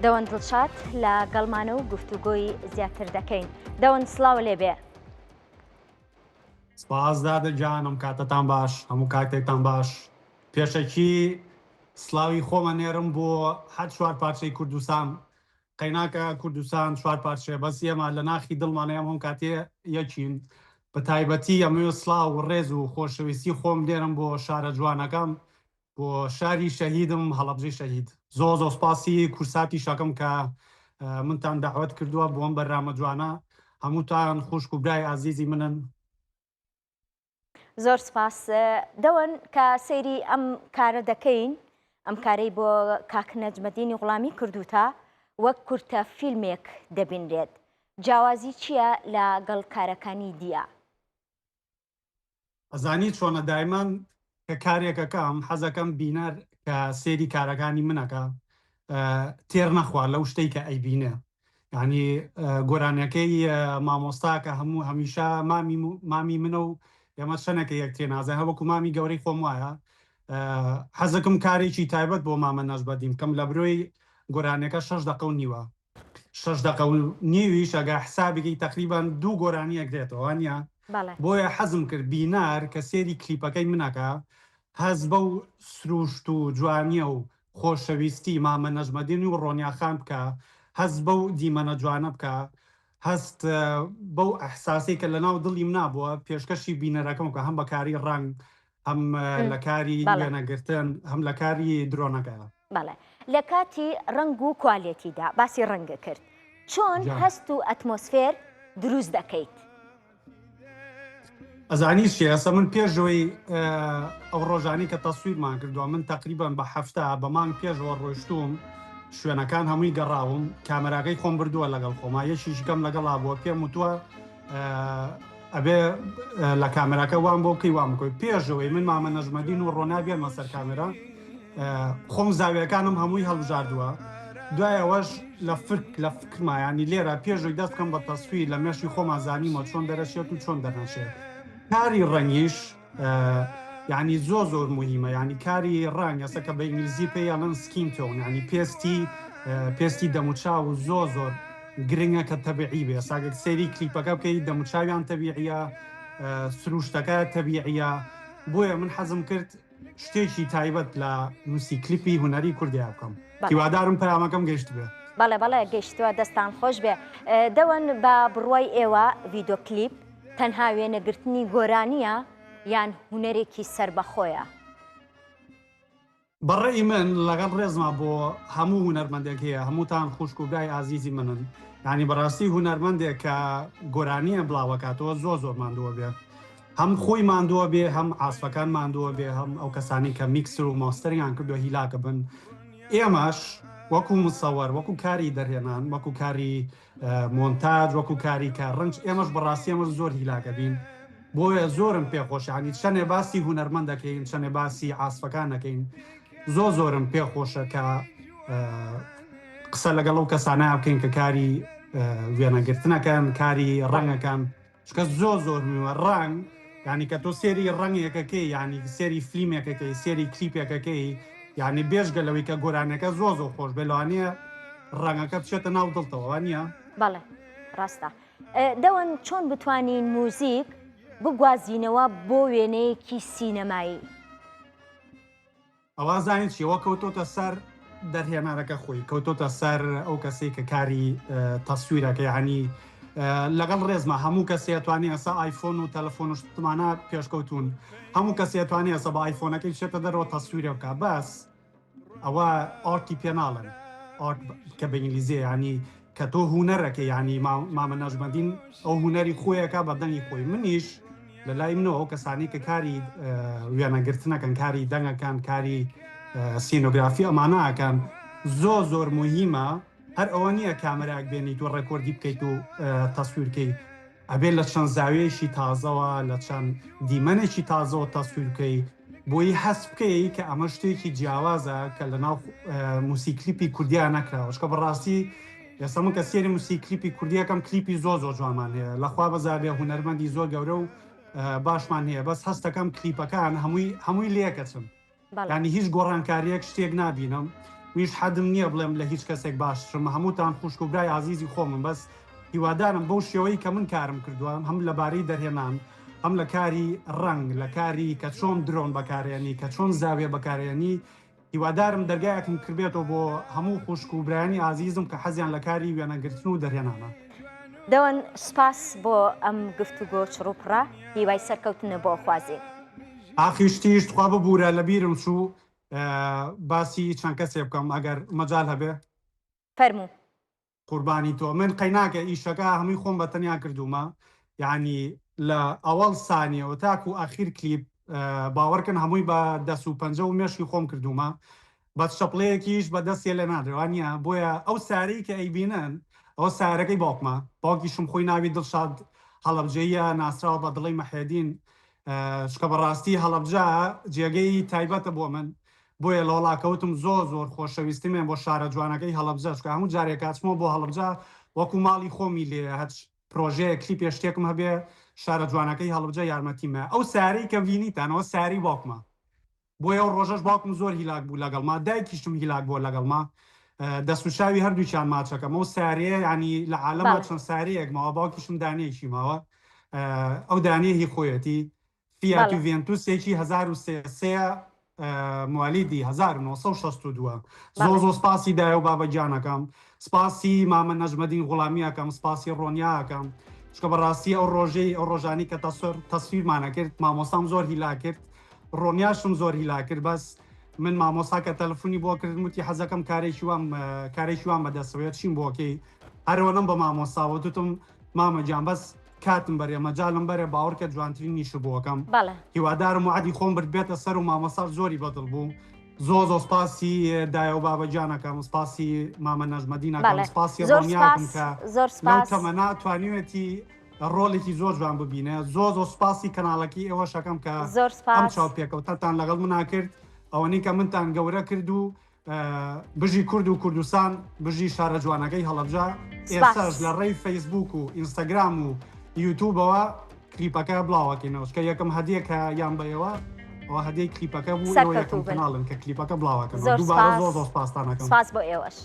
دەوەن دڵشاد لە گەڵمانە و گفتوگۆی زیاتر دەکەین. دەوەن سڵاو لێبێ. سپاس دادە گیان ئەم کاتەتان باش هەموو کاتێکتان باش پێشەکی سڵاوی خۆم ئەنێرم بۆ هەر چوار پارچەی کوردستان قەیناکە کوردستان چوار پارچەیە بەس ئێمە لە ناخی دڵمانە ئێمە هەموو کاتێ یەکین بە تایبەتی ئەمەوێ سڵاو و ڕێز و خۆشەویستی خۆم دێرم بۆ شارە جوانەکەم بۆ شاری شەهیدم هەڵەبجەی شەهید. زۆر زۆر سپاسی کورساتیش ئەکەم کە منتان دەعوەت کردووە بۆ ئەم بەرنامە جوانە. هەمووتان خوشک و برای ئازیزی منن. زۆر سپاس. دەوەن کە سەیری ئەم کارە دەکەین، ئەم کارەی بۆ کاک نەجمەدینی غوڵامی کردووتە، وەک کورتە فیلمێک دەبینرێت. جیاوازی چییە لە گەڵ کارەکانی دییە؟ ئەزانی چۆنە دایمەن کە کارێک ئەکەم حەزەکەم بینەر کە سێری کارەکانی من ئەکا تێر نەخوا لەو شتەی کە ئەیبینێ یعنی گۆرانیەکەی مامۆستا کە هەموو هەمیشە مامی مامی منە و ئێمە چەنێکە یەکترێ نازای هەوەکو مامی گەورەی خۆم وایە حەزەکەم کارێکی تایبەت بۆ مامە نەژبەدین بکەم لە برۆی گۆرانیەکە شەش دەقە و نیوە شەش دەقە و نیویش ئەگەر حسابی کەی تەقریبەن دوو گۆرانی ئەگرێتەوە وانیە؟ بەڵێ. بۆیە حەزم کرد بینار کە سێری کلیپەکەی من ئەکا هەست بەو سروشت و جوانیە و خۆشەویستی مامە نەجمەدین و ڕۆنیا خان بکا هەست بەو دیمەنە جوانە بکا هەست بەو ئەحساسەی کە لەناو دڵی منا بووە پێشکەشی بینەرەکەم بکا هەم بە کاری ڕەنگ هەم لە کاری وێنەگرتن هەم لە کاری درۆنەکە. بەڵێ لە کاتی ڕەنگ و کوالێتیدا باسی ڕەنگە کرد چۆن هەست و ئەتمۆسفێر دروست دەکەیت؟ ئەزانی چی ئێستا من پێشەوەی ئەو ڕۆژانی کە تەسویرمان کردووە من تقریبان بە هەفتە بە مانگ پێشەوە ڕۆشتوم شوێنەکان هەمووی گەڕاوم کامەراکەی خۆم بردووە لەگەڵ خۆما یەکیشکەم لەگەڵا بووە پێم وتووە ئەبێ لە کامێراکە وام بۆ بکەی وام بکەی پێشەوەی من مامە نەژمەدین و ڕۆنا بێنمە سەر کامێرا خۆم زاویەکانم هەمووی هەڵبژاردووە دوای ئەوەش لە فرک لە فکرمایانی لێرە پێشەوەی دەست بکەم بە تەسویر لە مێشی خۆمان زانیمە چۆن دەرەچێت و چۆن دەرنەچێت کاری ڕەنگیش یعنی زۆر زۆر مهمە یعنی کاری ڕەنگ ئێستا کە بە ئینگلیزی پێی ئەڵێن skin tone یعنی پێستی پێستی دەموچاو زۆر زۆر گرنگە کە تەبیعی بێ ساگەک سەیری کلیپەکە بکەی دەموچاویان تەبیعیە سروشتەکە تەبیعیە بۆیە من حەزم کرد شتێکی تایبەت لە نووسی کلیپی هونەری کوردیا بکەم هیوادارم پەیامەکەم گەشت بێ. بەڵێ بەڵێ گەشتووە دەستان خۆش بێ دەوەن بە بڕوای ئێوە ڤیدۆ کلیپ تەنها وێنەگرتنی گۆرانییە یان هونەرێکی سەربەخۆیە؟ بە ڕەئی من لەگەڵ ڕێزما بۆ هەموو هونەرمەندێک هەیە هەمووتان خوشک و برای ئازیزی منن یانی بەڕاستی هونەرمەندێک کە گۆرانیە بڵاوەکاتەوە زۆر زۆر ماندووە بێ هەم خۆی ماندووە بێ هەم عاسفەکان ماندووە بێ هەم ئەو کەسانی کە میکسر و ماستەریان کردووە هیلاکە بن ئێمەش وەکو مسەوەر وەکو کاری دەرهێنان وەکو کاری مۆنتاج وەکو کاری کە ڕەنج ئێمەش بەڕاستی ئێمەش زۆر هیلاکە بین بۆیە زۆرم پێخۆشە ینی چەنێ باسی هونەرمەند دەکەین چەنێ باسی عاسفەکان دەکەین زۆر زۆرم پێخۆشە کە قسە لەگەڵ ئەو کەسانە بکەین کە کاری وێنەگرتنەکەن کاری ڕەنگەکان چونکە زۆر زۆر مویمە ڕەنگ یانی کە تۆ سێری ڕەنگێکەکەی یانی سێری فلیمێکەکەی سێری کلیپێکەکەی یانی بێژگە لەوەی کە گۆرانەکە زۆر زۆر خۆش بێ لەوانەیە ڕەنگەکە بچێتە ناو دڵتەوە وانە؟ بەڵێ ڕاستە دەوەن چۆن بتوانین موزیک بگوازینەوە بۆ وێنەیەکی سینەمایی؟ ئەوە زانیت چیە وە کەوتۆتە سەر دەرهێنەرەکە خۆی کەوتۆتە سەر ئەو کەسەی کە کاری تەسویرەکە یعنی لەگەڵ ڕێزمە هەموو کەسێ توانی ئەسا ئایفۆن و تەلەفۆن و شتمانە پێشکەوتون هەموو کەسێ توانی ئەسا بە ئایفۆنەکەی بچێتە دەرەوە تەسویرە بکە بەس ئەوە art ی پێ ناڵێن art کە بە ئینگلیزیە یعنی کە تۆ هونەرەکە یانی مامە نەجمەدین ئەو هونەری خۆیەکە بە دەنگی خۆی منیش لە لای منەوە ئەو کەسانی کە کاری وێنەگرتنەکەن کاری دەنگەکان کاری سینۆگرافی ئەمانەکەن زۆ زۆر مهمە هەر ئەوە نییە کامەراک بێنیت و ڕێکۆردی بکەیت و تەسویرکەی ئەبێ لە چەند زاویەیەکی تازەوە، لە چەند دیمەنێکی تازەوە تەسویر بکەی، بۆی هەست بکەی کە ئەمە شتێکی جیاوازە کە لە ناو موسیک کلیپی کوردیا نەکراوە، چونکە بەڕاستی ئێستا من کە سێری موسیک کلیپی کوردی ئەکەم کلیپی زۆر زۆر جوانمان هەیە، لە خوا بەزابێ هونەرمەندی زۆر گەورە و باشمان هەیە، بەس هەستەکەم کلیپەکان هەمووی هەمووی لێکەچن. بەڵێ. یانی هیچ گۆڕانکاریەک شتێک نابینم. میش حەدم نییە بڵێم لە هیچ کەسێک باشترم هەمووتان خوشک و برای ئازیزی خۆمن بەس هیوادارم بەو شێوەی کە من کارم کردووە هەم لەبارەی دەرهێنان هەم لە کاری ڕەنگ لە کاری کە چۆن درۆن بەکارێنی کە چۆن زاویە بەکارێنی هیوادارم دەرگایەکم کردبێتەوە بۆ هەموو خوشک و برایانی ئازیزم کە حەزیان لە کاری وێنەگرتن و دەرهێنانە. دەوەن سوپاس بۆ ئەم گفتوگۆ چڕ و پڕە، هیوای سەرکەوتنە بۆ خوازین. ئاخی شتیش تخوا ببورە لەبیرم چوو باسی چەند کەسێ بکەم ئەگەر مەجال هەبێ. فەرموو. قوربانی تۆ من قەیناکە ئیشەکە هەمووی خۆم بە تەنیا کردوومە یعنی لە ئەوەڵ سانیەوە تاکو ئاخیر کلیپ باوەڕکەن هەمووی بە دەست و پەنجە و مێشکی خۆم کردوومە بە چەپڵەیەکیش بە دەستێ لێ نادرێ وانە بۆیە ئەو سارەی کە ئەیبینن ئەوە سارەکەی باوکمە باوکیشم خۆی ناوی دڵشاد هەڵەبجەیە ناسراوە بە دڵی مەحێدین چکە بەڕاستی هەڵەبجە جێگەی تایبەتە بۆ من بۆیە لەوەڵا کەوتم زۆر زۆر خۆشەویستیمێ بۆ شارە جوانەکەی هەڵەبجە چونکە هەموو جارێک ئەچمەوە بۆ هەڵەبجە وەکو ماڵی خۆمی لێیە هەچ پرۆژەیەک کلیپێ شتێکم هەبێ شارە جوانەکەی هەڵەبجە یارمەتیمە ئەو سارەی کە بینیتان ئەوە سارەی باوکمە بۆیە ئەو ڕۆژەش باوکم زۆر هیلاک بوو لەگەڵما دایکیشم هیلاک بووە لەگەڵما دەست و چاوی هەردووکیان ماچەکەم ئەو سارەیە ینی لە عالەما چەند سارەیەک ماوە باوکیشم دانەیەکی ماوە ئەو دانەیە هی خۆیەتی فیات یوڤێنتوسێکی 1300 موالیدی 1962 زۆر زۆر سپاسی دایە و بابە گیانەکەم سپاسی مامە نەجمەدین غوڵامیەکەم سپاسی ڕۆنیاکەم چکە بەڕاستی ئەو ڕۆژەی ئەو ڕۆژانی کە تەسویر تەسویرمانە کرد مامۆستام زۆر هیلا کرد ڕۆنیاشم زۆر هیلا کرد بەس من مامۆستا کە تەلەفۆنی بۆ کردم وتی حەزەکەم کارێکی وام کارێکی وام بەدەستەوەیە چیم بۆکەی هەرەوەنەم بە مامۆستاوە دوتم مامە گیان بەس کاتم بەرێ مەجالم بەرێ باوەڕکە جوانترین نیشە بۆکەم بەڵێ. هیوادارم وعدی خۆم برد بێتە سەر و مامۆستاش زۆری بەدڵ بوو زۆر زۆر سپاسی دایە و بابە گیانەکەم سپاسی مامە نەجمەدینەکەم بەڵێ سپاسی زۆر ڕۆنیاکم سپاس کە زۆر لەو سپاس. تەمەنا توانیوێتی ڕۆڵێکی زۆر جوان ببینێ زۆر زۆر سپاسی کەناڵەکەی ئێوەشەکەم کە زۆر ئەم سپاس. چاوپێکەوتەتان لەگەڵ منا کرد ئەوەنەی کە منتان گەورە کرد و بژی کورد و کوردستان بژی شارە جوانەکەی هەڵەبجە ئێستاش سپاس. لە ڕێی فەیسبوک و ئینستاگرام و یوتوبەوە کلیپەکە بڵاوەکەینەوە چکە یەکەم هەدیە کە یان بە ئێوە ئەوە هەدیەی کلیپەکە بوو ئێوە یەکەم سەرکەوتوو بن. کەناڵن کە کلیپەکە بڵاوەکەنەوە زۆر دووبارە سپاس. زۆر زۆر سپاستان ئەکەم. سپاس بۆ ئێوەش.